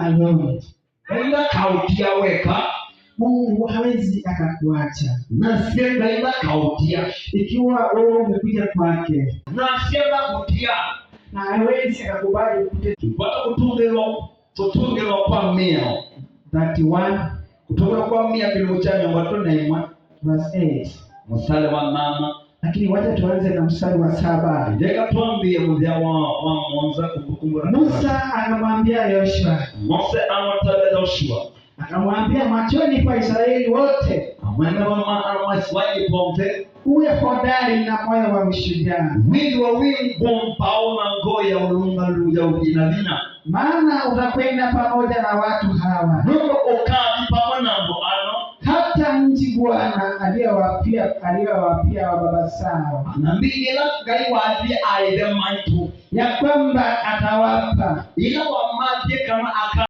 alone. Ngai ndakautia weka. Mungu hawezi akakuacha Nasie Ngai ndakautia. Ikiwa wewe umekuja kwake, Nasie ndakutia. Na hawezi akakubali kupita. Tupata kutungilwa kwa mia 31 kutungilwa kwa mia kilungu cha 31 verse 8. Musale wa mama. Lakini wacha tuanze na mstari wa 7. Ndeka twambie muthia wa monza kumbukumbu la Musa akamwambia Yoshua, Mose amwatale Joshua, akamwambia machoni pa Israeli wote, amwene wa Israeli ponte, uwe hodari na moyo wa ushujaa, windwa wingumpao na ngoo ya ulungalu ya ujinalina, maana utakwenda pamoja na watu hawa nundu ukathi pamwe na andu ano hata nchi Bwana aliyowapia wa baba zao, na mbingila Ngai wathie aithe maitu, ya kwamba atawapa. Ila wamathie kana aka.